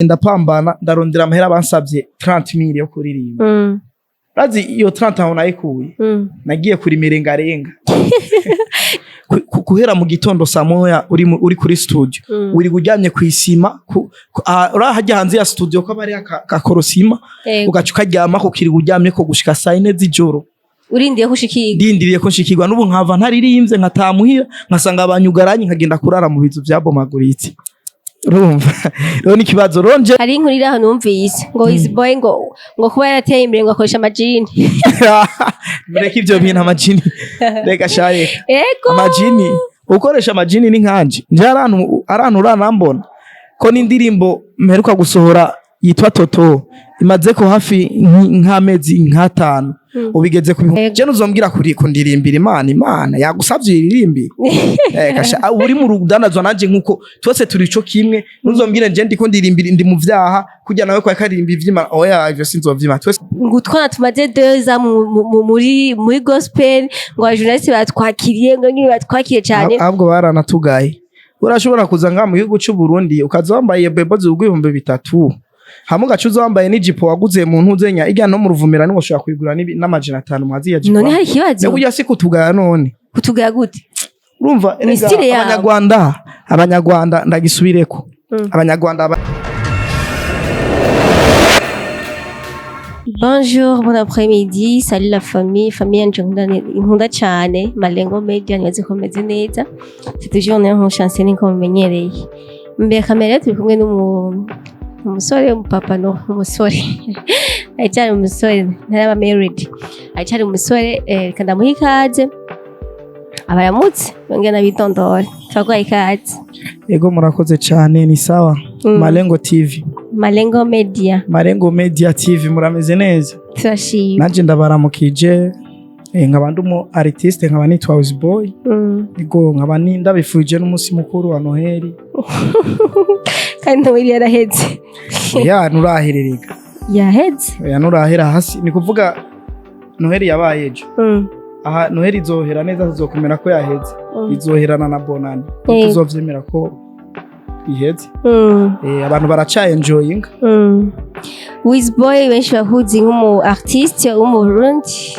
Ndapambana, ndarondera amahera. Bansavye 30 000 yo kuririmba. Urazi iyo 30 aho nayikuye? Nagiye kurima irengarenga. Guhera mu gitondo saa moya uri kuri studio, uri uryamye kw'isima, uriya hajya hanze ya studio ko aba ari akakorosima, ugaca ukaryama ko kiri uryamye ko gushika saa 4 z'ijoro. Urindiye ko ushikirwa. Ndindiriye ko nshikirwa. N'ubu nkava ntaririmbye, nkataha muhira nkasanga banyugaranye, nkagenda kurara mu bizu vyabomaguritse. Urumva rero ni ikibazo ronje. Hari inkuru iri aho numvise ngo Wiz Boy ngo kuba yarateye imbere ngo akoresha amajini. Mureke ivyo bintu, amajini, reka shareka. Ego. Amajini, ukoresha amajini ni nkanje. Nje arantu uranambona ko n'indirimbo mperuka gusohora yitwa Toto imaze ko hafi nk'amezi nk'atanu, ubigeze ku bihumbi. Je nuzombwira kuri kundirimbira Imana, Imana yagusavye iririmbire? Kasha, uri mu rudandazwa nanje nkuko twese turi ico kimwe. Nuzombwire nje ndiko ndirimbira ndi mu vyaha kurya nawe kwa karirimba ivy'Imana. Oya, ivyo sinzovyima twese. Ngo utwana tumaze 2 ans muri gospel, ngo abajournaliste batwakiriye, ngo nyine batwakiriye cyane. Ahubwo baranatugaye. Urashobora kuza ngaha mu gihugu c'u Burundi ukaza wambaye bebo zigurwa 3000, hamwe ugaca uza wambaye n'ijipo waguze mu ntuzenya irya no mu Ruvumera, niwo ushobora kuyigura n'500 mwaziya jipo. None hari ikibazo? Nego urya si kutugaya none? Kutugaya gute? Urumva Ni erega style yabo. Abanyarwanda ndagisubireko. Abanyarwanda Bonjour, bon après-midi, salut la famille, famille yanje nkunda cyane, Malengo Media, nibaze ko meze neza. C'est toujours niyo nkuru chance niko mumenyereye. Imbere ya kamera turi kumwe n'umu umusore, umupapa, no umusore. Aracyari umusore, ntaraba married. Aracyari umusore, reka ndamuha ikaze. Abaramutse, bongera n'abitondore. Turaguha ikaze. Ego, murakoze cyane, ni sawa. Malengo TV. Malengo Media. Malengo Media TV, murameze neza? Turashima. Nanje ndabaramukije, nkaba ndi umu artiste, nkaba nitwa Wizboy. Ego, nkaba ndabifuje n'umunsi mukuru wa Noheli. Kandi Noheli yaraheze. Oya, nurahererega. Yaheze. Oya, nurahera hasi, ni kuvuga Noheli yabaye ejo. Aha Noheli izohera neza, tuzokumera ko yaheze. Izoherana na Bonani. Tuzovyemera ko iheze. Abantu baraca enjoying. Wizboy benshi bakuzi nk'umu artiste wo mu Burundi.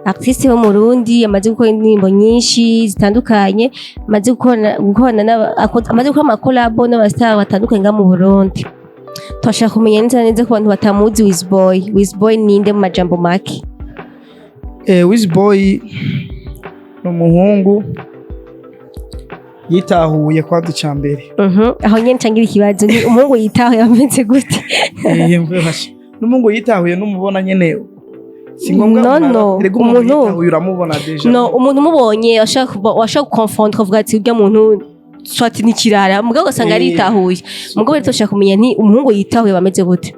Artiste wo mu Burundi amaze gukora indirimbo nyinshi zitandukanye, amaze gukorana amaze gukora amakolabo n'abastar batandukanye ngaha mu Burundi. Turashaka kumenya neza neza ku bantu batamuzi Wizboy. Wizboy ninde mu majambo make? Wizboy ni umuhungu yitahuye kwanza ica mbere. Aho nyene ncangira ikibazo, ni umuhungu yitahuye ameze gute? Mvuye hashe. N'umuhungu yitahuye n'umubona nyene, si ngombwa. No, no. Erega umuntu yitahuye uramubona déjà. No, umuntu umubonye washaka gukonfondre, ukavuga ati urya muntu soit ni kirara, mugabo ugasanga aritahuye. Mugabo rero turashaka kumenya nti umuhungu yitahuye bameze gute?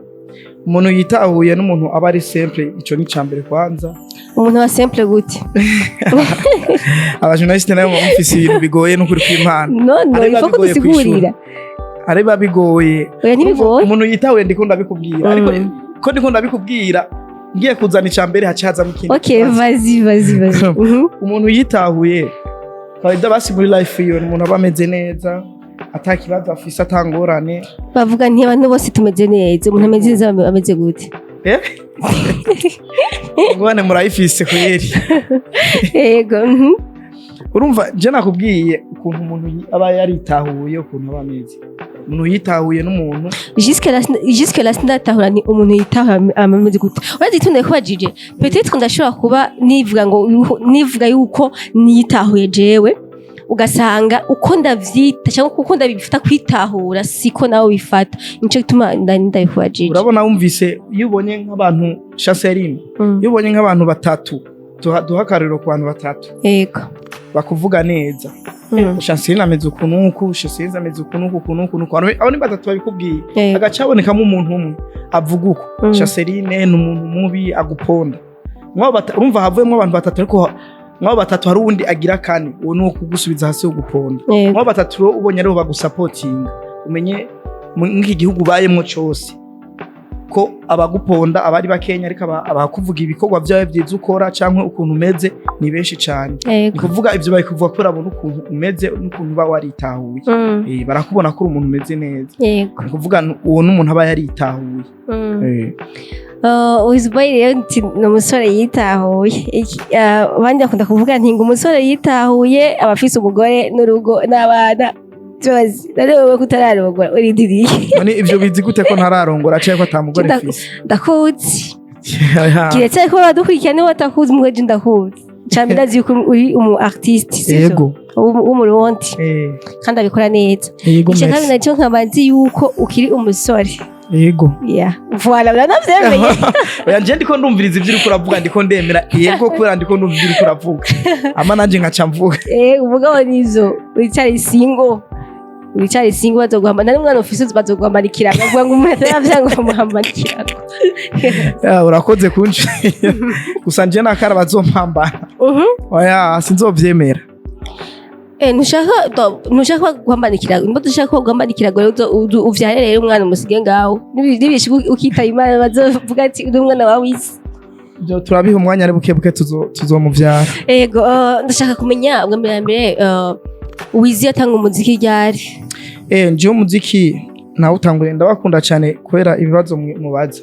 Umuntu yitahuye n'umuntu aba ari simple, ico ni ica mbere kwanza. Umuntu aba simple gute? Abajournaliste nayo muba mufise ibintu bigoye n'ukuri kw'Imana. No, Ari biba ifo ko bigoye dusigurira. Ari biba bigoye. Oya, ntibigoye. Umuntu yitahuye, ndiko ndabikubwira, ariko ko ndiko ndabikubwira ngiye kuzana ica mbere haca hazamo ikindi Okay, kibazo. vas-y, vas-y, vas-y. Umuntu yitahuye kawaida basi muri life yiwe ni umuntu aba ameze neza, ata kibazo afise, atangorane. Bavuga nti abantu bose tumeze neza, umuntu ameze neza ameze gute? Eh? Ingorane murayifise kweri. Yego. Urumva je nakubwiye ukuntu umuntu aba yaritahuye, ukuntu aba ameze. Umuntu yitahuye n'umuntu Jusque là sindatahura ni umuntu yitahura ameze gute. Urazi icyo ndakubajije? Peut-être ndashobora kuba nivuga ngo nivuga yuko niyitahuye jewe, ugasanga uko ndavyita cyangwa uko ndabifata kwitahura siko nawe wifata. Nico gituma ndabikubajije. Urabona wumvise, iyo ubonye nk'abantu, Chanceline, iyo ubonye nk'abantu batatu, duha akarorero ku bantu batatu bakuvuga neza: Chanceline ameze uku n'uku, Chanceline ameze uku n'uku, uku n'uku n'uku. Abo ni batatu babikubwiye. Hagaca habonekamo umuntu umwe avuga uko Chanceline ni umuntu mubi, aguponda. Urumva havuyemo abantu batatu, ariko mw'abo batatu hari uwundi agira kane, uwo ni uwo kugusubiza hasi wo guponda. Mw'abo batatu rero ubonye aribo bagusapotinga, umenye nk'iki gihugu ubayemwo cose. Ko abaguponda abari bakenya, ariko abakuvuga ibikorwa byawe byiza ukora cyangwa ukuntu umeze ni benshi cyane. Ni kuvuga ibyo bari kuvuga kubera babona ukuntu umeze n'ukuntu uba waritahuye. Barakubona ko uri umuntu umeze neza. Ni kuvuga uwo n'umuntu aba yaritahuye. Wizboy rero nti ni umusore yitahuye. Abandi bakunda kuvuga nti ngo umusore yitahuye aba afise umugore n'urugo n'abana byose. None wowe ko utararongora, urindiriye? None ivyo bizi gute ko ntararongora canke ko ata mugore mfise? Ndakuzi. Kiretse ko badukurikira niba batakuzi, mugabo je ndakuzi cane, ndazi yuko uri umu artiste, sivyo? Yego. W'umurundi kandi abikora neza. Yego. Icya kabiri Merci. nacyo nkaba nzi yuko ukiri umusore. Yego. Yeah, voilà, uranavyemeye. Oya, nje ndiko ndumviriza ivyo uriko uravuga, ndiko ndemera yego kubera ndiko ndumva ivyo uriko uravuga, ama nanje nkaca mvuga. Umugabo nizo wicari single, wicari single, bazoguhamba nta n'umwana ufise, bazoguhambanikira, bavuga ngo umuntu ataravyanga ngo bamuhambanikira. Ya, urakoze kunshi gusa nje nakara bazompambana. Oya, sinzovyemera. Ntushaka guhambanikira imbuto, ushaka ko guhambanikira ngo uvyare rero umwana umusige ngaho. Nibishika ukitaba Imana, bazovuga ati uri umwana wawe isi. Ibyo turabiha umwanya, ari buke buke tuzomuvyara. Ego, ndashaka kumenya ubwa mbere na mbere, Wizi yatanga umuziki ryari? Njewe umuziki nawutanguriye, ndabakunda cyane kubera ibibazo mubaza.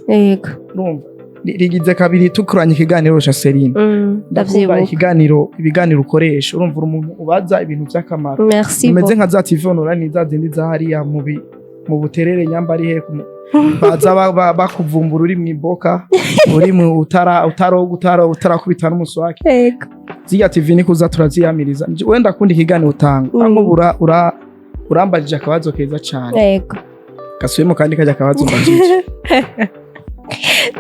Urumva rigize kabiri tukuranye ikiganiro ca Celine. Ndakunda Ndavyibuka. ikiganiro, ibiganiro ukoresha, urumva uri umuntu ubaza ibintu by'akamaro. Merci. Umeze nka za TV online za zindi za hariya mu buterere nyamba ari he baza bakuvumbura uri mu iboka, uri mu utara utaroga, utarakubita n'umuswaki. Zirya TV ni kuza turaziyamiriza. Wenda akunda ikiganiro utanga. Nkubu urambajije akabazo keza cyane. Gasubiyemo kandi kajya akabazo mbajije.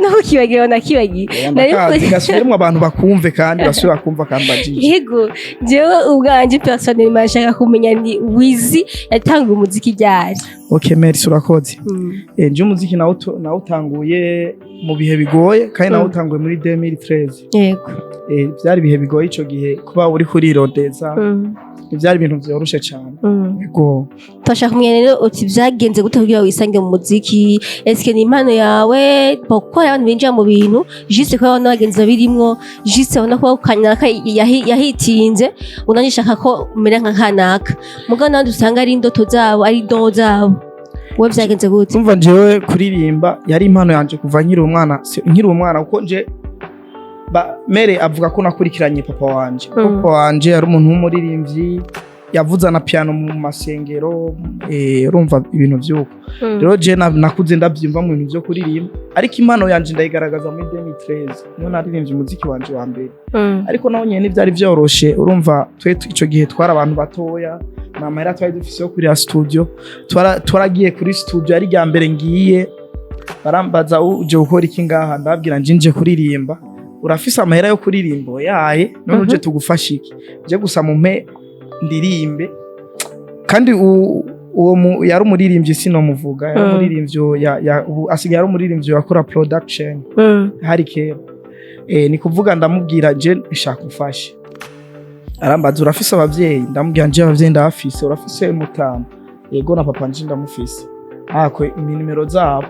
No kibagiwe, nakibagiye. Ndakazi, gasubiremo abantu bakumve kandi basubira kumva kandi mbajije. Yego, jewe ubwanje personnellement nshaka kumenya ni Wizi yatanga umuziki ryari? Okay, merci, urakoze. Nje umuziki nawutanguye mu bihe bigoye kandi nawutanguye muri 2013. Byari ibihe bigoye ico gihe, kuba uri kurirodeza byari ibintu vyoroshe cyane. Yego. Turashaka kumenya rero uti vyagenze gute kugira wisange mu muziki? Eske ni impano yawe? Kuko hari abantu binjira mu bintu juste kubera babona bagenzi babirimwo, juste babona ko kanaka yahitinze, unanje shaka ko umera nka kanaka. Mugabo n'abandi usanga ari indoto zabo, ari don zabo. Wowe vyagenze gute? Umva, jewe kuririmba yari impano yanje kuva nkiri umwana, nkiri umwana, kuko nje mere avuga ko nakurikiranye papa wanje. Papa wanje yari umuntu w'umuririmbyi, yavuza na piano mu masengero, urumva ibintu vy'uko. Rero je nakuze ndavyumva mu bintu vyo kuririmba, ariko impano yanje ndayigaragaza muri 2013, niho naririmbye umuziki wanje wa mbere. Ariko naho nyene ntivyari vyoroshe, urumva twe ico gihe twari abantu batoya, nta mahera twari dufise yo kurira studio. Twaragiye kuri studio, ari rya mbere ngiye, barambaza uje gukora iki ngaha? Ndababwira nje nje kuririmba. Urafise amahera yo kuririmba? Yaye, none uje tugufasha iki? Je gusa mumpe ndirimbe. Kandi uwo yari umuririmbyi, sinomuvuga, yari umuririmbyi ubu asigaye ari umuririmbyi yakora production. Hari kera. Ni kuvuga ndamubwira je nshaka umfashe. Arambaza urafise abavyeyi? Ndamubwira nje abavyeyi ndabafise. Urafise mutama? Yego, na papa nje ndamufise. Akwe inimero zabo.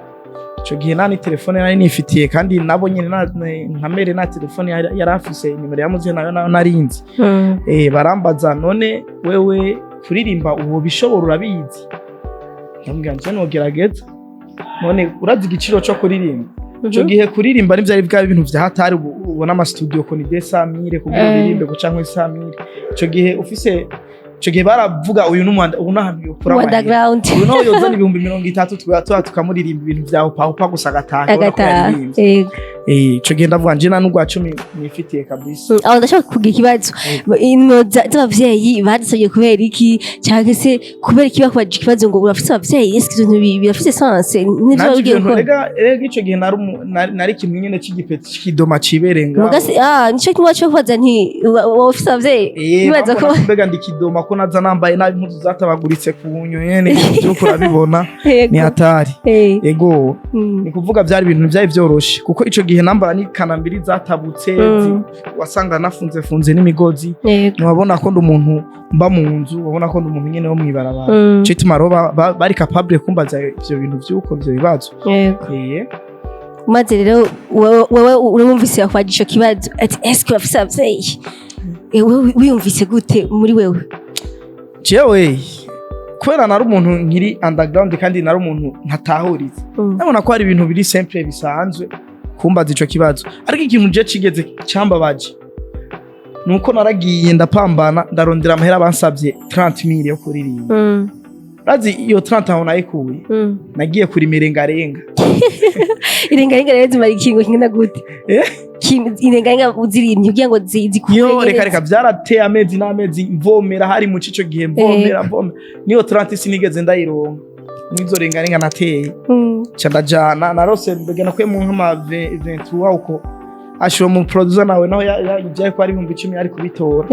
Ico gihe nta ni telefone nari nifitiye, kandi nabo nyene nka mere nta telefone yari afise, inimero yamuziye nayo narinzi. Barambaza none wewe kuririmba uwo bishobora, urabizi? Ndamubwira nje nogerageza. None urazi igiciro co kuririmba? Ico gihe kuririmba ntivyari bwa ibintu vya hatari ubu ubona ama studio ko ni 200,000 kugira uririmbe ko canke 100,000. Ico gihe ufise, ico gihe baravuga uyu n'umwanda, ubu n'ahantu yokura amahera. Underground. Uyu nawe yozana 30,000 tuba tukamuririmba ibintu vya upa upa gusa, agataha akabona ko agataha yaririmbye. Ico gihe ndavuga nje nta n'urwa cumi nifitiye kabisa. Aho ndashaka kugira ikibazo. Inimero z'abavyeyi badusabye kubera iki? Cyangwa se kubera iki bakubajije ikibazo ngo urafise abavyeyi? Ese ivyo bintu birafise sens n'ivyo Naje ugiye ibintu gukora? Rega ico gihe nari ikintu nyene c'igipeti c'ikidoma cibereye ngaho. Mugasi ah nico kimwe cyo kubaza nti wowe ufise abavyeyi? Nibaza ko Bambona mbega ndi kidoma, ko naza nambaye nabi, impuzu zatabaguritse ku nyo nyene, ibintu vy'uko urabibona ni hatari. Ego. Ni kuvuga byari ibintu byari vyoroshe, kuko ico gihe nambara ni kanambiri zatabutse, wasanga nafunze funze n'imigozi. Ntiwabona ko ndi umuntu mba mu nzu, wabona ko ndi umuntu nyene wo mw'ibarabara. Ico gituma rero bari capable kumbaza ivyo bintu vy'uko ivyo bibazo. Maze rero wewe urumvise bakwaje ico kibazo ati: "Eske urafise abavyeyi?" Wewe wiyumvise gute muri wewe? Jewe kubera nari umuntu nkiri underground kandi nari umuntu ntatahuritse, ndabona ko hari ibintu biri simple bisanzwe kumbaza ico kibazo. Ariko ikintu je cigeze cambabaje nuko naragiye ndapambana, ndarondera amahera bansabye 30,000 yo kuririmba. Urazi iyo 30 aho nayikuye? Nagiye kurima irengarenga. Irengarenga rero zimara ikiringo kingana gute? Eh? Irengarenga uzirimye kugira ngo zikure Yo, nyene? Reka reka, vyarateye amezi n'amezi mvomera, hari mu cico gihe mvomera, mvomera, niyo 30 sinigeze ndayironka nizo rengarenga nateye. Ca ndajana narose mbega nakuye mu nkama 23 uko ashira mu producer nawe naho vyari ko ari 10,000 ari kubitora.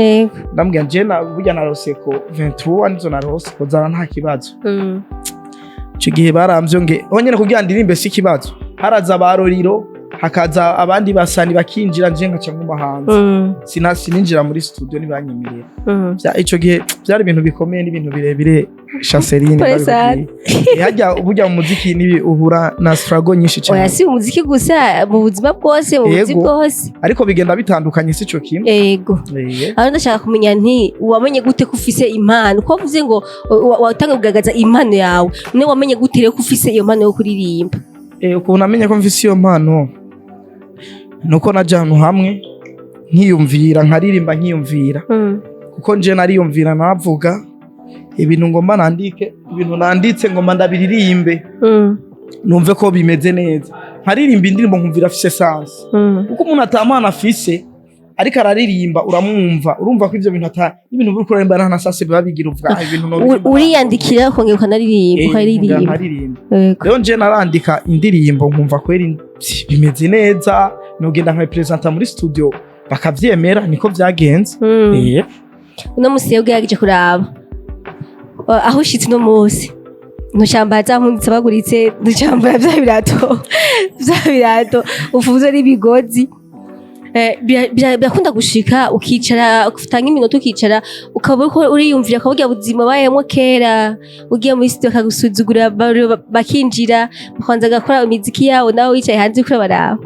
Ndamubwira nje na burya narose ko 23 nizo narose ko zana, nta kibazo. Ico gihe baramvyo nge aho nyene kugira ndirimbe si ikibazo, haraza abaroriro, hakaza abandi basani bakinjira, nje nkaca nguma hanze. Sininjira muri studio ntibanyemerera. Ico gihe byari ibintu bikomeye n'ibintu birebire, Chanceline. Pole sana. Ndabikubwiye. Harya burya mu muziki nibi uhura na struggle nyinshi Oya, cyane. si umuziki gusa, mu buzima bwose, mu buzi bwose. Ariko bigenda bitandukanye, si ico kimwe. Aho ndashaka kumenya nti wamenye gute ko ufise impano, ko wavuze ngo watanga kugaragaza impano yawe, none wamenye gute rero ko ufise iyo mpano yo kuririmba? Ukuntu namenye ko mfise iyo mpano nuko naja ahantu hamwe nkiyumvira, nkaririmba nkiyumvira, kuko nje nariyumvira, navuga ibintu ngomba nandike, ibintu nanditse ngomba ndabiririmbe, numve ko bimeze neza, nkaririmba indirimbo nkumvira afise sens, kuko umuntu atamana afise ariko araririmba uramwumva, urumva ko ivyo bintu ata ibintu uri kuririmba nta sens biba bigira, uvuga: "Ah, ibintu no Uriyandikira ukongera ukanaririmba? Ukaririmba. Nkaririmba. Rero nje narandika indirimbo nkumva kweri bimeze neza, nogenda nkabipresenta muri studio bakavyemera, niko vyagenze. Uno musi rero ugerageje kuraba aho ushitse uno musi, ntucambara za mpuzu zisabaguritse, ntucambara vya birato ufunze n'ibigozi. Birakunda gushika ukicara ufata nk'iminota, ukicara ukaba uriko uriyumvira ko burya buzima bayemwo kera, ugiye muri studio bakagusuzugura, bakinjira bakabanza bagakora imiziki yabo, nawe wicaye hanze uriko urabaraba.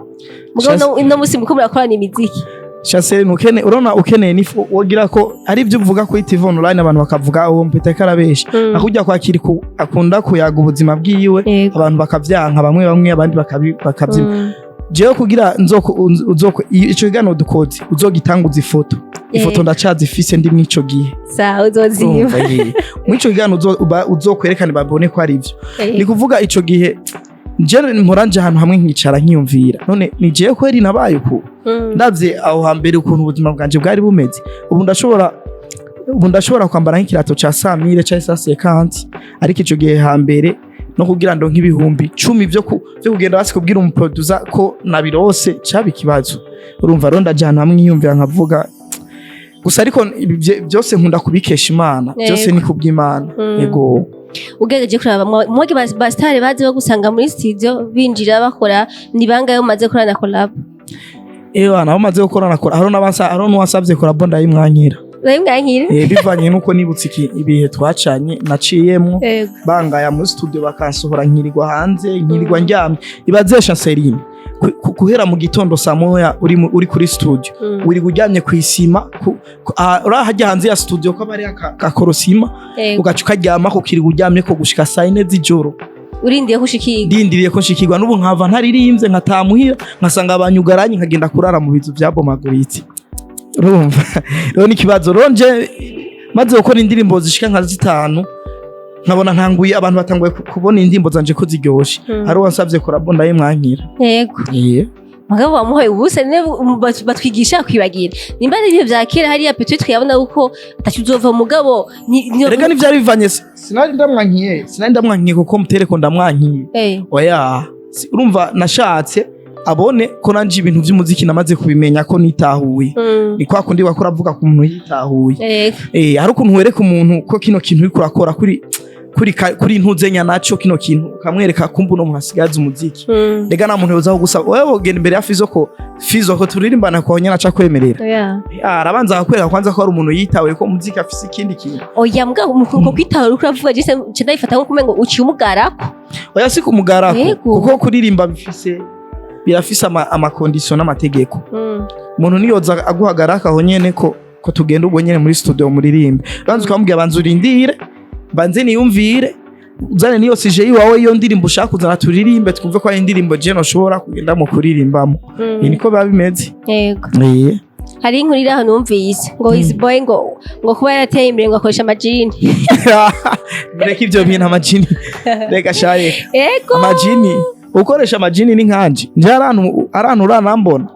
Mugabo uno musi muriko murakorana imiziki. Chancel, ntukene urabona ukeneye nifu wogira ko ari ibyo uvuga kuri TV online, abantu bakavuga uwo mpeta karabesha. Akujya kwakira akunda kuyaga ubuzima bwiwe, abantu bakavyanka bamwe bamwe, abandi bakabyima. Jewe kugira nzoko uzoko ico kiganiro dukoze uzogitanguza ifoto, ifoto ndacazifise ndi mw'ico gihe. Sawa, uzozimba. Urumva, mw'ico kiganiro uzokwerekane babone ko ari ivyo. Ni kuvuga ico gihe nje mpora nje ahantu hamwe nkicara nkiyumvira: none ni jewe kweri nabaye uku? Ndavye aho hambere ukuntu ubuzima bwanje bwari bumeze, ubu ndashobora kwambara nk'ikirato ca 100,000 ca 150, ariko ico gihe hambere no kugira ngo nk'ibihumbi 10 vyo kugenda basi kubwira umuproducer ko nabirose caba ikibazo. Urumva rero ndaja ahantu hamwe nkiyumvira, nkavuga gusa, ariko ibi byose nkunda kubikesha Imana byose, ni kubw'Imana. Yego. Ugerageje kuraba mwege basitari bazi bagusanga muri studio binjira bakora, ni bangahe umaze gukorana collab? Ewa, nabo maze gukorana kora, hariho n'abasa, hariho n'uwasavye collabo ndayimwankira. Urayimwankira? Bivanye nuko nibutse ibihe twacanye naciyemwo, bangaya muri studio bakansohora, nkirirwa hanze, nkirirwa ndyamye. Ibaze Chanceline, guhera mu gitondo saa moya uri kuri studio, wirirwa uryamye ku isima, urahajya hanze ya studio ko aba ari akakorosima, ugaca ukaryama kukirirwa uryamye ko gushika saa 4 z'ijoro. Urindiye ko ushikirwa. Ndindiriye ko nshikirwa. N'ubu nkava ntaririmbye, nkatamuhira nkasanga banyugaranye, nkagenda kurara mu bizu byabomaguritse. Urumva rero ni ikibazo. Rero nje maze gukora indirimbo zishika nka zitanu, nkabona ntanguye, abantu batanguye kubona indirimbo zanje ko ziryoshe, hari uwansavye collabo ndayimwankira. Mugabo wamuhaye ubusa ne batwigisha kwibagira nimba ari ibintu vya kera hariya, peut-être yabona uko atacu uzova, mugabo Erega ntivyari bivanye, sinari ndamwankiye kuko mutereko ndamwankiye. Oya, urumva nashatse abone ko nanje ibintu vy'umuziki namaze kubimenya, ko nitahuye. Ni kwa kundi wakora avuga ku muntu yitahuye. Hari ukuntu wereka umuntu ko kino kintu uriko urakora kuri ntuzenya naco kino kintu, ukamwereka kumva uno muntu asigaye azi umuziki. Rega nta muntu yozaho gusa wewe wogenda imbere ya Fizo ko Fizo ko turirimbana kwa nyana aca kwemerera. Arabanza akakwereka kwanza ko ari umuntu yitawe, ko umuziki afise ikindi kintu. Oya, mugabo mu ko kwitahura uriko uravuga, je nce ndabifata nko kumengo uciye umugarako. Oya, si kumugarako. Kuko kuririmba bifise Birafise ama conditions n'amategeko. Umuntu niyoza aguhagarara aho nyene ko tugenda ubwo nyene muri studio muririmbe, banza ukamubwira: "Banza urindire, banze niyumvire, uzane niyo sujet yiwawe, iyo ndirimbo ushaka kuzana, turirimbe, twumve ko ari indirimbo je noshobora kugenda mu kuririmbamo." Iyi niko biba bimeze. Yego. Hari inkuru iri aho numvise ngo Wizboy ngo kuba yarateye imbere ngo akoresha amajini. Mureke ivyo bintu, amajini, reka shaye. Yego. Amajini, ukoresha amajini ni nkanje nje arantu uranambona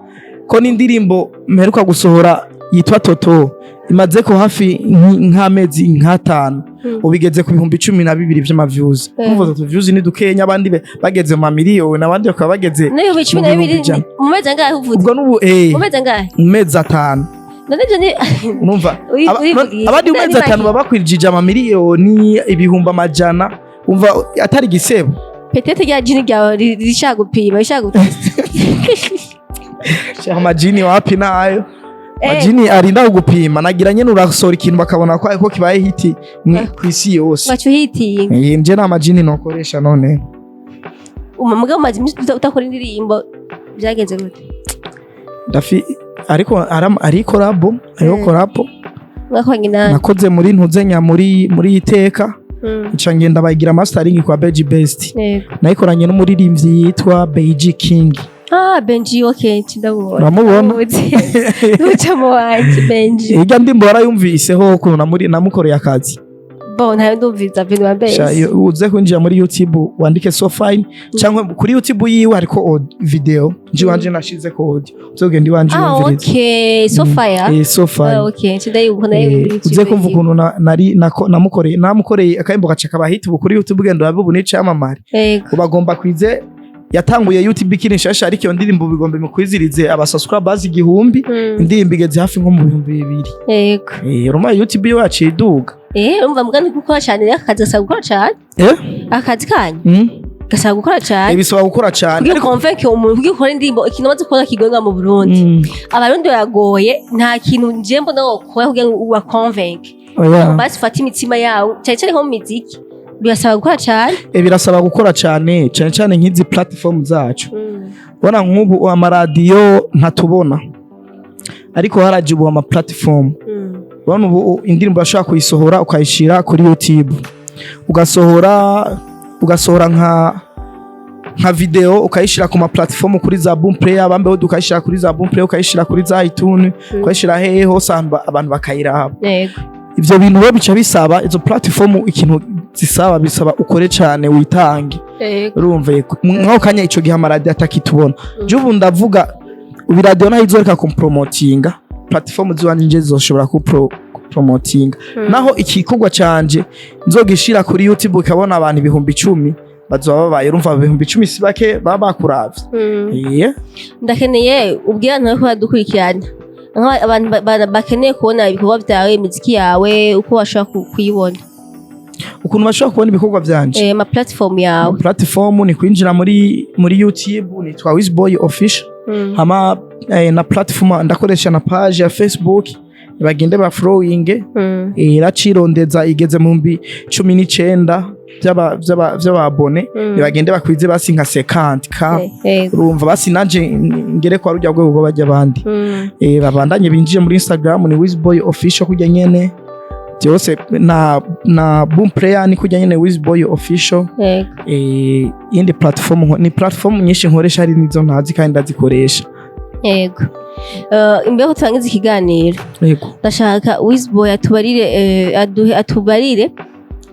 ko n'indirimbo mperuka gusohora yitwa Toto imaze ko hafi nk'amezi nk'atanu, ubigeze ku 12,000 vy'ama views. Umva utu views ni dukenya, abandi bageze mu mamiliyoni, abandi bakaba bageze n'ibihumbi cumi na mu bihumbi bibiri ijana. Mu mezi angahe uvuze? Ubwo n'ubu Mu mezi angahe? Mu mezi 5. None ibyo ni Urumva Urivugiye. abandi mu Ni mezi make. 5 baba bakwijije amamiliyoni, ibihumbi amajana, umva atari igisebo. Peut-être rya jini ryawe rishaka gupima, rishaka gutesta. Amajini wapi nayo. Majini arinda kugupima, nagira nyene urasohora ikintu bakabona ko kibaye hit kw'isi yose. Wacu hitinga. Nje nta majini nokoresha none. Mugabo umaze iminsi utakora indirimbo, byagenze gute? Ndafi ariko ari collabo, hariho collabo. Mwakoranye nande? Nakoze muri ntuzenya muri iteka, nca ngenda bayigira mastering kwa Beji Best. Nayikoranye n'umuririmbyi yitwa Beiji King. Ah, Benji, okay, ndamubona. Uramubona? Mucamo wanje Benji. Hirya ndimbo warayumviseho ukuntu namukoreye akazi? Bon, ntayo ndumviza bintu Sha, wambeshye. iyo uze kwinjira muri YouTube wandike "So Fine", cyangwa kuri YouTube yiwe hariko video, nje iwanje nashize ko audio, uzogenda iwanje wumvirize. Okay, so fire. Eh, So Fine. Ah, okay, ndayibona nayo. Uze kumva ukuntu nari namukoreye akayimbo gaca kaba hit ubu kuri YouTube, ugenda urabe ubu n'icamamare. Ubagomba kwize yatanguye YouTube ikiri nshasha, ariko iyo ndirimbo bigomba imukwizirize aba subscribers 1000. Indirimbo igeze hafi nko mu 2000. Urumva YouTube yo yaciye iduga. Eh, urumva mbwa ni gukora cyane rero, akazi gasaba gukora cyane. Akazi kanyu gasaba gukora cyane. Bisaba gukora cyane. Kugira uconvainque umuntu, kugira ukore indirimbo, ikintu umaze kubona kigonga mu Burundi. Abarundi baragoye, nta kintu nje mbona wokora kugira ngo ubaconvainque. Oya. Basi ufate imitima yawo, cyane cyane nko mu miziki birasaba gukora cyane. Birasaba gukora cyane, cyane cyane nk'izi platform zacu. Ubona nk'ubu amaradiyo ntatubona, ariko haraje ubu ama platform. Ubona ubu indirimbo urashobora kuyisohora ukayishyira kuri YouTube, ugasohora nka video ukayishyira ku ma platform, kuri za Boomplay, bambeho ukayishyira kuri za Boomplay, ukayishyira kuri za iTunes, ukayishyira hehe hose abantu bakayiraba. Ivyo bintu rero bica bisaba izo platform, ikintu zisaba, bisaba ukore cyane, witange. Urumva mwako kanya ico gihe amaradiyo atakitubona. Je ubu ndavuga ubu iradiyo naho izoreka kumpromotinga, platform ziwanje nje zizoshobora kupromotinga. Naho igikorwa canje nzogishira kuri YouTube ukabona abantu 10,000 bazoba babaye, urumva 10,000 si bake, baba bakuravye. Ndakeneye ubwira abantu bariko baradukurikirana, abantu bakeneye kubona ibikorwa byawe, imiziki yawe, uko bashobora kuyibona. Ukuntu bashobora kubona ibikorwa vyanje? Ama platform yawe. Platform ni kwinjira muri YouTube, nitwa Wizboy Official. Hama na platform ndakoresha na page ya Facebook, bagende ba following. Iracirondeza, igeze mu 19,000 vy'ababone. Bagende bakwize basi nka 50 ka. Urumva basi nanje ngere kwa rujya rwego bajya abandi. Babandanye binjiye muri Instagram, ni Wizboy Official kujya nyene byose, na Boom Player ni kujya nyene, Wizboy Official. Iyindi platform ni platform nyinshi nkoresha, hari nizo ntazi kandi ndazikoresha. Yego. Imbere ko turangiza ikiganiro, ndashaka Wizboy atubarire, aduhe, atubarire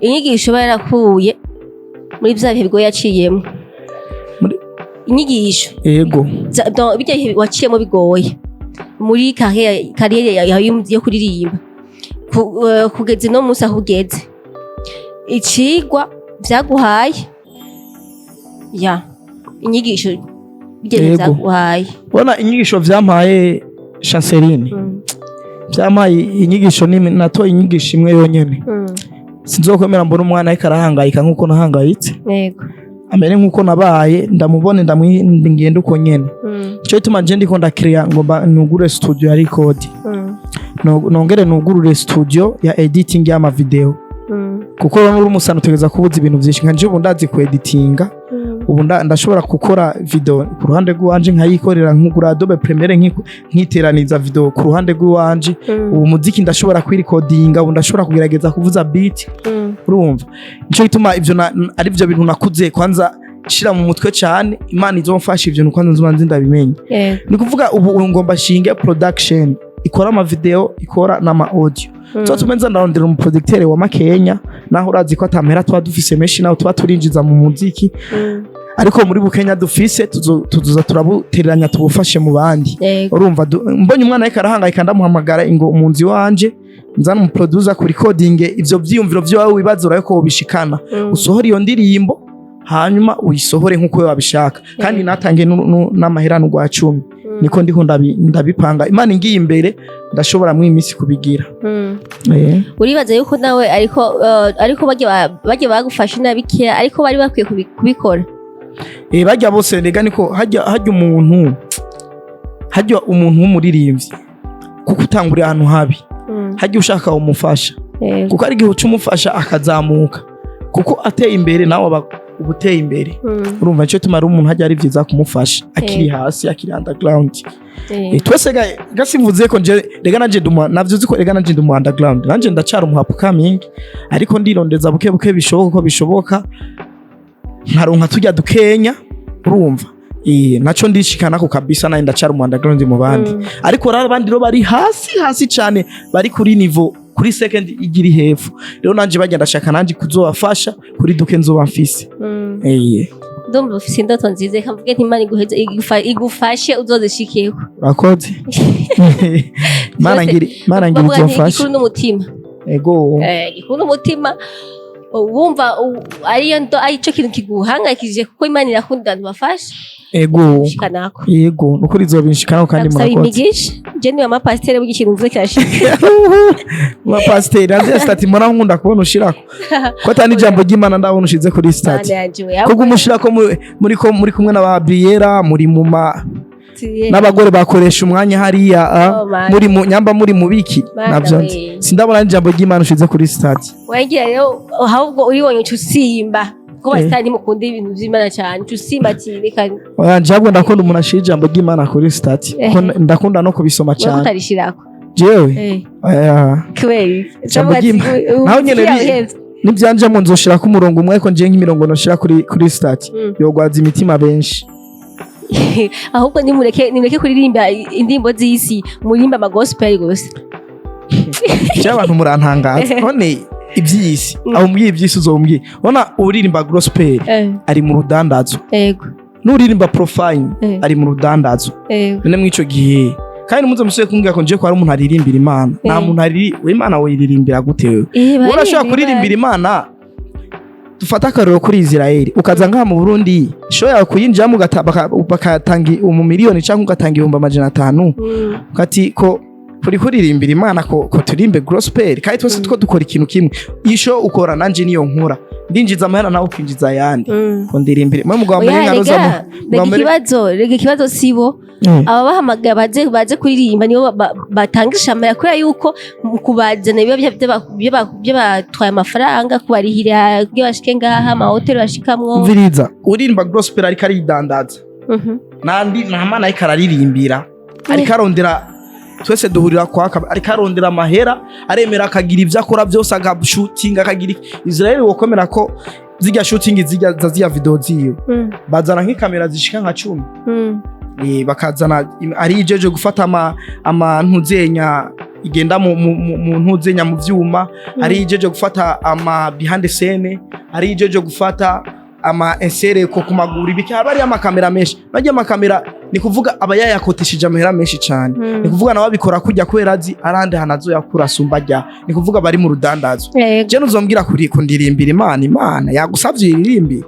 inyigisho aba yarakuye muri vya bihe bigoye yaciyemo. Inyigisho donc bijya bihe waciyemo bigoye muri carrière yawe yo kuririmba, kugeza ino munsi aho ugeze, icigwa vyaguhaye, ya inyigisho bijya bihe vyaguhaye. Bona inyigisho vyampaye, Chanceline, vyampaye inyigisho ni natoye inyigisho imwe yonyene: sinzokwemera mbona umwana ariko arahangayika nkuko nahangayitse, amere nkuko nabaye, ndamubone, ngende uko nyene. Ico gituma nje ndiko ndakiriya ngo nugure studio ya record, nongere nugurure studio ya editing y'ama video, kuko rero uri umusana utegereza kubuza ibintu vyinshi. Nka nje ubu ndazi ku editinga. Ubu ndashobora gukora video ku ruhande rw'iwanje, nkayikorera, nkugura Adobe Premiere, nkiteraniza video ku ruhande rw'iwanje. Ubu muziki ndashobora kwirikodinga, ubu ndashobora kugerageza kuvuza beat. Urumva, nico gituma ivyo ari byo bintu nakuze kwanza shira mu mutwe cyane. Imana izomfasha, ivyo kwanza nzoba nzi ndabimenye. Ni kuvuga ubu ngomba shinge production ikora ama video, ikora n'ama audio. So tumenza ndarondera umuproducteur wa makenya, naho urazi ko atamera tuba dufise menshi, naho tuba turinjiza mu muziki, ariko muri bukenya dufise tuzoza turabutereranya, tubufashe mu bandi. Urumva, mbonye umwana ariko arahangayika, ndamuhamagara ingo mu nzu iwanje, nzana umuproducer ku recording ivyo vyiyumviro vyawe wibaza urabe ko wobishikana, usohora iyo ndirimbo, hanyuma uyisohore nk'uko we wabishaka, kandi natange n'amahera n'urwa 10. Niko ndiko ndabipanga. Imana ingiye imbere, ndashobora muri iyi minsi kubigira. Uribaza yuko nawe ariko barya bagufashe nabi kera, ariko bari bakwiye kubikora? Bajya bose rega niko hajya umuntu w'umuririmbyi, kuko utangurira ahantu habi, hajya ushaka umufasha, kuko ari igihe uca umufasha akazamuka, kuko ateye imbere nawe uba uteye imbere. Urumva, nicyo tuma ari umuntu hajya ari byiza kumufasha akiri hasi, akiri underground. Twese ga simvuze ko nje rega nanje nduma navyo uzi ko rega nanje ndi mu underground, nanje ndacara umu upcoming, ariko ndirondeza buke buke bishoboka ko bishoboka nkaronka tujya dukenya. Urumva, naco ndishikana ko kabisa, naye ndacara umu underground mu bandi. Ariko rero abandi rero bari hasi hasi cane, bari kuri niveau, kuri second igira hepfo. Rero nanje bajya ndashaka nanje kuzobafasha kuri duke nzoba mfise. Ndumva ufise indoto nziza. Reka mvuge nti Imana iguheze, igufashe uzozishikeko. Urakoze. Mana ngira Bavuga nti izomfasha. igikuru n'umutima. Ego. Igikuru n'umutima, wumva ariyo ndo arico kintu kiguhangayikishije, kuko Imana irakunda abantu bafasha. Shikanako. Yego, nukuri izobinshikanaho kandi. Ndagusaba Murakoze. imigisha. Je niwe amapasiteri, burya ikintu mvuze kirashika. Ma pasiteri aziya statut mbona nkunda kubona ushirako ko atari ijambo ry'Imana, ndabona ushize kuri statut. Mana yanje we! Kuko umushirako muri ko muri kumwe na ba Briera, muri mu ma n'abagore bakoresha umwanya hariya, Oh, man. muri mu nyamba, muri mu biki. Mana Navyo we. nzi, sindabona n'ijambo ry'Imana ushize kuri statut. Wagira rero ahubwo uribonye uca usimba, kuko pasiteri ntimukunda ibintu vy'Imana cane, uca usimba ati reka. Oya, njabwo ndakunda umuntu ashira ijambo ry'Imana kuri statut, kuko ndakunda no kubisoma Wewe cyane. utarishirako? Jewe? Oya. Kubera iki? Ijambo Ucavuga ati, ry'Imana. Naho nyene yahevye. Nibyanjemo nzoshirako umurongo umwe, ariko njewe nk'imirongo noshira kuri statut yogwaza imitima benshi. Ahubwo nimureke kuririmba indirimbo z'isi, muririmba ama gospel gusa. Je abantu murantangaza. None iby'isi, aho umbwiye iby'isi, uzombwiye ubona uririmba gospel ari mu rudandazo, n'uririmba profane ari mu rudandazo. None mw'ico gihe kandi muze musubire kumbwira ko nje ko hari umuntu aririmbira Imana, nta muntu ari Imana woyiririmbira gute wewe? Urashobora kuririmbira Imana, dufate akarorero kuri Israel, ukaza ngaha mu Burundi, show yawe kuyinjiramo bakatanga umumiliyoni cyangwa ugatanga 500,000, ukati ko kuri kuririmbira Imana, ko turimbe gospel, kandi twese two dukora ikintu kimwe. Isho ukora nanje niyo nkora, ndinjiza amahera nawe ukinjiza ayandi, ko ndirimbire mwe mugabo Oya, mbere rega nka rega ikibazo, rega ikibazo sibo ababahamagara baze kuririmba, nibo batangisha amahera, kubera yuko mu kubazana biba byabatwaye amafaranga kubarihira kugira bashike ngaha, amahoteli bashikamwo. Umviriza, uririmba gospel ariko aridandaza, nandi nta Mana ariko araririmbira, ariko arondera. Twese duhurira kwaka, ariko arondera amahera, aremera akagira ibyo akora byose, agashutinga, akagira Israel wokomera ko zirya shooting, zirya za zirya video ziwe, bazana nk'ikamera zishika nka 10. Bakazana ari ijeje gufata ama ntuzenya igenda mu ntuzenya mu vyuma, ari ijeje gufata ama behind scene, ari ijeje gufata ama insereko ku maguru, ibiki, haba ari amakamera menshi. Bajya amakamera, ni kuvuga aba yayakotesheje amahera menshi cyane. Ni kuvuga nawe abikora kujya kubera azi arandi hantu azoyakura asumba ajya. Ni kuvuga bari mu rudandazo. Je nuzombwira kuri kundirimbira Imana, Imana yagusavye iririmbire?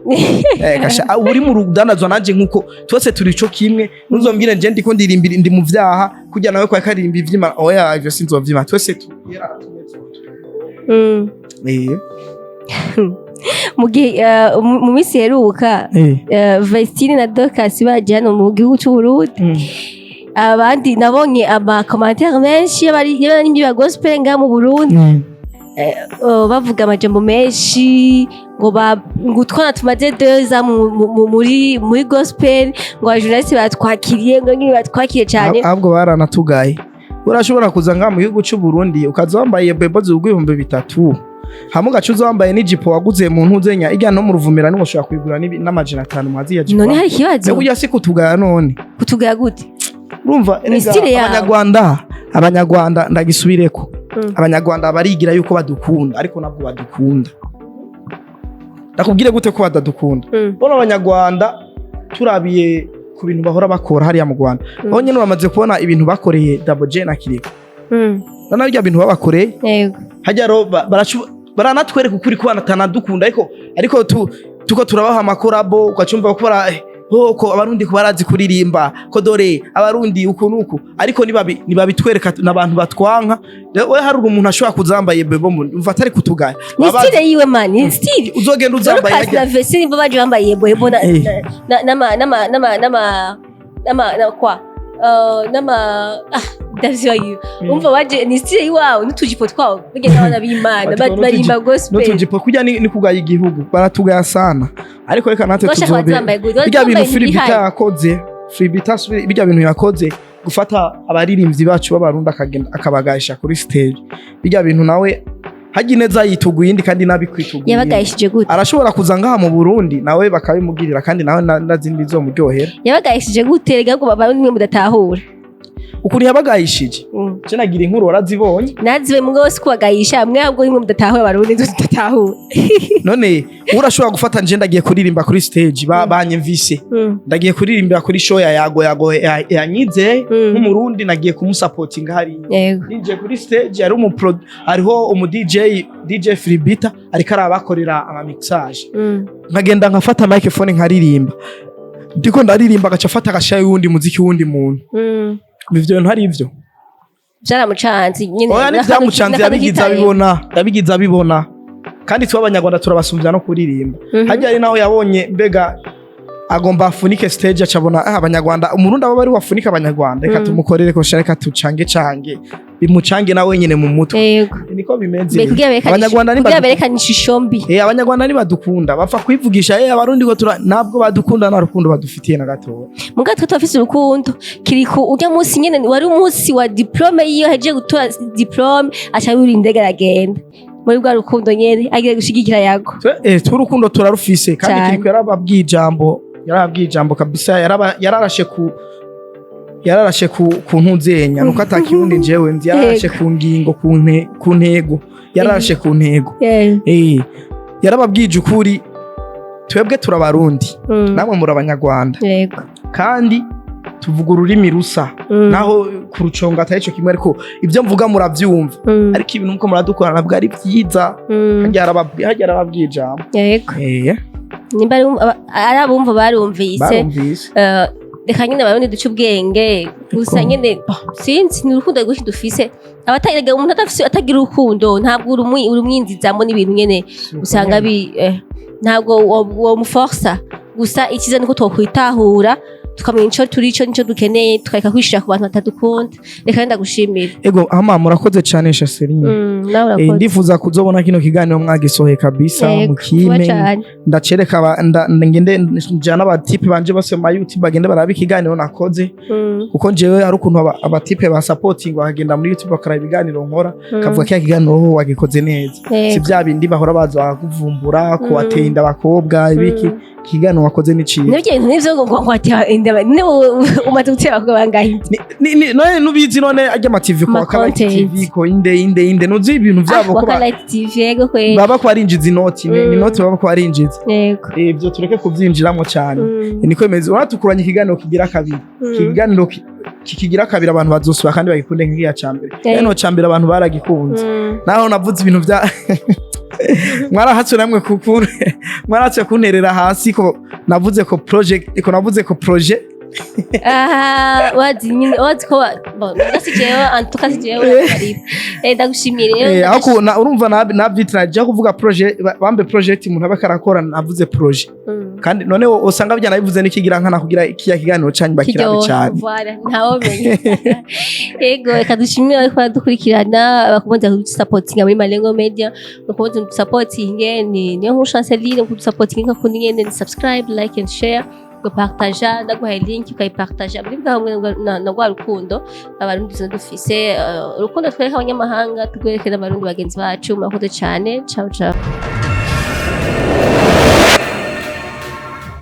Kasha uri mu rudandazo, nanje nkuko twese turi ico kimwe. Nuzombwire nje ndiko ndirimbira, ndi mu vyaha, kujya nawe kwa karirimba ivy'Imana, oya, ivyo sinzovyima. Twese tugera Mu gihe mu minsi iheruka, Vestine na Dorcas baje hano mu gihugu c'u Burundi, abandi nabonye ama commentaire menshi y'abaririmbyi ba gospel ngaha mu Burundi. Bavuga amajambo menshi ngo ngo utwana tumaze 2 ans muri gospel, ngo abajournaliste batwakiriye, ngo nyine batwakiriye cyane. Ahubwo baranatugaye. Urashobora kuza ngaha mu gihugu cy'u Burundi, ukaza wambaye bebo zigugwa 3000, hamwe ugaca uza wambaye n'ijipo waguze mu ntuzenya ijya no mu Ruvumera, niho ushobora kuyigura n'500 mwaziya jipo. None hari ikibazo? Ujya si kutugaya none? Kutugaya gute? Urumva, Ni erega style yabo. Abanyarwanda ndagisubireko. Abanyarwanda barigira yuko badukunda, ariko ntabwo badukunda. Ndakubwire gute ko badadukunda? Bona abanyarwanda, turabiye ku bintu bahora bakora hariya mu Rwanda, aho nyine bamaze kubona ibintu bakoreye Double J na Kiriko. None birya bintu babakoreye, hajya ro baranatwereka ukuri ko batanadukunda, ariko tuko turabaha amacollabo, ugacumva ko bara oh, ko abarundi ko barazi kuririmba, ko dore abarundi uku nuku, ariko nibabitwereka n'abantu batwanka. We hari umuntu ashobora kuzambaye bebo umva atari kutugaya. Ni style yiwe man, ni style. Uzogenda uzambaye Dorcas na hajya Vestine nibo baje bambaye yebo yebo na na nama nama nama nama na kwa nama, ah, ndavyibagiwe. Umva, baje ni style iwawe n'utujipo twabo, bagenda abana b'Imana Bati ko barimba gospel. N'utujipo kurya ni kugaya igihugu, baratugaya sana, ariko reka natwe Bashaka tuzobe bazambaye gute? Bijya bintu Bazambaye Philip ibihari. yakoze, Philip bijya bintu yakoze, gufata abaririmbyi bacu b'abarundi akagenda akabagahisha kuri stage, bijya bintu nawe hajya ineza yituguye indi kandi nabi kwituguye. Yabagayishije gute? Arashobora kuza ngaha mu Burundi nawe bakabimugirira, kandi nawe nazindi zomuryohera. Yabagayishije gute? Rega ngo babarundi mwe mudatahura. Ukuntu yabagayishije, je nagira inkuru warazibonye. Naziwe mwe wose kubagayisha mwe, ahubwo nimwe mudatahura, abarundi tudatahura. None urashobora gufata, nje ndagiye kuririmba kuri stage, banyumvise, ndagiye kuririmbira kuri show ya Yago, Yago yanyize nk'umurundi, nagiye kumusapotinga hariya. Ninjiye kuri stage, hari umu hariho umu DJ, DJ Philbita, ariko arabakorera ama mixage. Nkagenda nkafata microphone nkaririmba, ndiko ndaririmba agaca afata agashayi wundi muziki wundi muntu. Ivyo bintu hari ivyo. Vyaramucanze nyene. Oya, ntibyamucanze, yabigize abibona, yabigize abibona, kandi twe abanyarwanda turabasumbya no kuririmba. Hajya ari naho yabonye mbega agomba afunike stage, acabona ah, abanyarwanda, umurundi aba bari wafunika abanyarwanda, reka tumukorere ko reka tucange cange bimucange na wenyene mu mutwe. Niko bimeze. Mbe kugira berekane Abanyarwanda kugira berekane ishusho mbi. Abanyarwanda ntibadukunda, bapfa kwivugisha abarundi ngo tura, ntabwo badukunda, nta rukundo badufitiye na gatoya. Muga twe turafise urukundo. Kiriko urya munsi nyene wari umunsi wa diplôme yiyo, ahejeje gutora diplôme, aca yurira indege aragenda muri bwa rukundo nyene agiye gushigikira Yago. Twe urukundo turarufise kandi. Cyane. Kiriko yarababwiye ijambo, yarababwiye ijambo kabisa, yararashe ku ntuzenya nuko atakirundi jewe nzi, yararashe ku ngingo, ku ntego, yararashe ku ntego. Yarababwije ukuri, twebwe turabarundi, namwe muri abanyarwanda, kandi tuvuga ururimi rusa, naho kuruconga atari cyo kimwe, ariko ibyo mvuga murabyumva. Ariko ibintu muko muradukora ntabwo ari byiza. Harya yarababwiye ijambo. Nimba ari abumva barumvise. Barumvise. Reka nyine abarundi duce ubwenge gusa. Nyine oh, sinzi, ni urukundo rwinshi dufise. Abatagira umuntu adafise, atagira urukundo, ntabwo urumwinzizamo n'ibintu nyene usanga bi ntabwo wo muforsa. Gusa ikiza niko twokwitahura, tukamenya ico turi ico nico dukeneye, tukareka kwishira ku bantu batadukunda. Reka ndagushimira. Ego ama murakoze cyane, Shaseline. Nawe urakoze. Ndifuza kuzobona kino kiganiro mwagisohoye kabisa. Yego, vuba mukime cane. Ndacereka ngende njana abatipe banje bose mu ma YouTube bagende barabe ikiganiro nakoze, kuko njyewe hari ukuntu abatipe ba supporting bakagenda muri YouTube bakaraba ibiganiro nkora, kavuga ko kiganiro wowe wagikoze neza, si bya bindi bahora baza bakakuvumbura ko wateye inda abakobwa ibiki. Ikiganiro wakoze ni ciza. Nibyo bintu nivyo ngo watera inda, ne umaze gutera abakobwa bangahe? None nubizi, none ajya ama TV ko Ma Wakalight content. TV ko inde nuzi ibintu byabo ko Wakalight TV, yego kweli. Baba ko barinjiza inoti, ni inoti baba ko barinjiza. Ibyo tureke kubyinjiramo cyane. Niko bimeze, uratukuranye ikiganiro kigira kabiri. Ikiganiro kikigira kabiri abantu bazosubira kandi bagikunde nk'iya cambere. Ikiganiro ca mbere abantu baragikunze. Naho navuze ibintu bya mwarahatswe namwe kukure, mwarahatswe kunterera hasi ko navuze ko project, ko navuze ko projet. Ah, wazi nyine, wazi ko bon, nga si jewe, en tout cas si jewe karibu. Ndagushimiye rero. Aho urumva navyitira je kuvuga projet, bambe project umuntu aba karakora, navuze projet. Kandi none usanga bijya nabivuze n'ikigira nkana kugira kiya kiganiro canyu bakirabe Kiryoha, cyane. Voilà, ntawomenya. Ego, reka dushimire ariko baradukurikirana, bakomeza kudusapotinga muri Malengo Media. Mukomeze mudusapotinge, ni niyo nkuru Chanceline, kudusapotinga kundi nyene ni subscribe, like and share, ugapartaja, ndaguhaye link ukayipartaja muri bwa bumwe na rwa rukundo Abarundi dusanzwe dufise, urukundo twereka abanyamahanga tugwereke n'Abarundi bagenzi bacu. Murakoze cyane, ciao ciao.